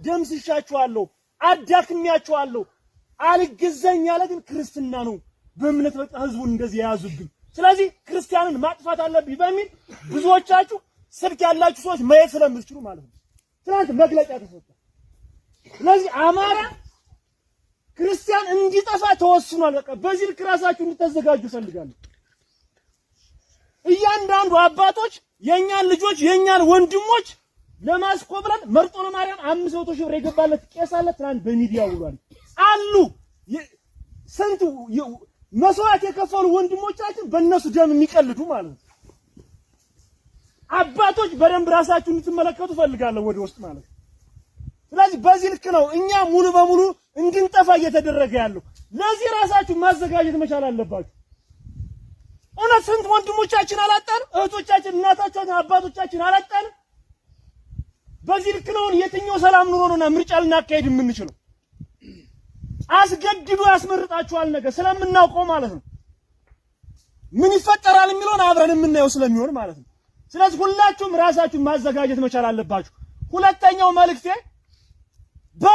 ደምስሻችኋለሁ፣ አዳክሚያችኋለሁ። አልገዛኝ ያለ ግን ክርስትና ነው። በእምነት በቃ ህዝቡን እንደዚህ የያዙብኝ። ስለዚህ ክርስቲያንን ማጥፋት አለብኝ በሚል ብዙዎቻችሁ ስልክ ያላችሁ ሰዎች ማየት ስለምትችሉ ማለት ነው። ትናንት መግለጫ ተሰጥቷል። ስለዚህ አማራ ክርስቲያን እንዲጠፋ ተወስኗል። በቃ በዚህ ልክ ራሳችሁ እንድታዘጋጁ እፈልጋለሁ። እያንዳንዱ አባቶች የኛን ልጆች የኛን ወንድሞች ለማስኮብለል መርጦ ለማርያም 500 ሺህ ብር የገባለት ቄስ አለ። ትናንት በሚዲያ ውሏል አሉ። ስንት መስዋዕት የከፈሉ ወንድሞቻችን በእነሱ ደም የሚቀልዱ ማለት ነው። አባቶች በደንብ ራሳችሁ እንድትመለከቱ እፈልጋለሁ ወደ ውስጥ ማለት ነው። ስለዚህ በዚህ ልክ ነው እኛ ሙሉ በሙሉ እንድንጠፋ እየተደረገ ያለው። ለዚህ ራሳችሁ ማዘጋጀት መቻል አለባችሁ። እውነት ስንት ወንድሞቻችን አላጣን? እህቶቻችን፣ እናታችን፣ አባቶቻችን አላጣን? በዚህ ልክ ነው የትኛው ሰላም ኑሮ ነውና ምርጫ ልናካሄድ የምንችለው? አስገድዶ ያስመርጣችኋል ነገር ስለምናውቀው ማለት ነው። ምን ይፈጠራል የሚለውን አብረን የምናየው ስለሚሆን ማለት ነው። ስለዚህ ሁላችሁም ራሳችሁን ማዘጋጀት መቻል አለባችሁ። ሁለተኛው መልእክቴ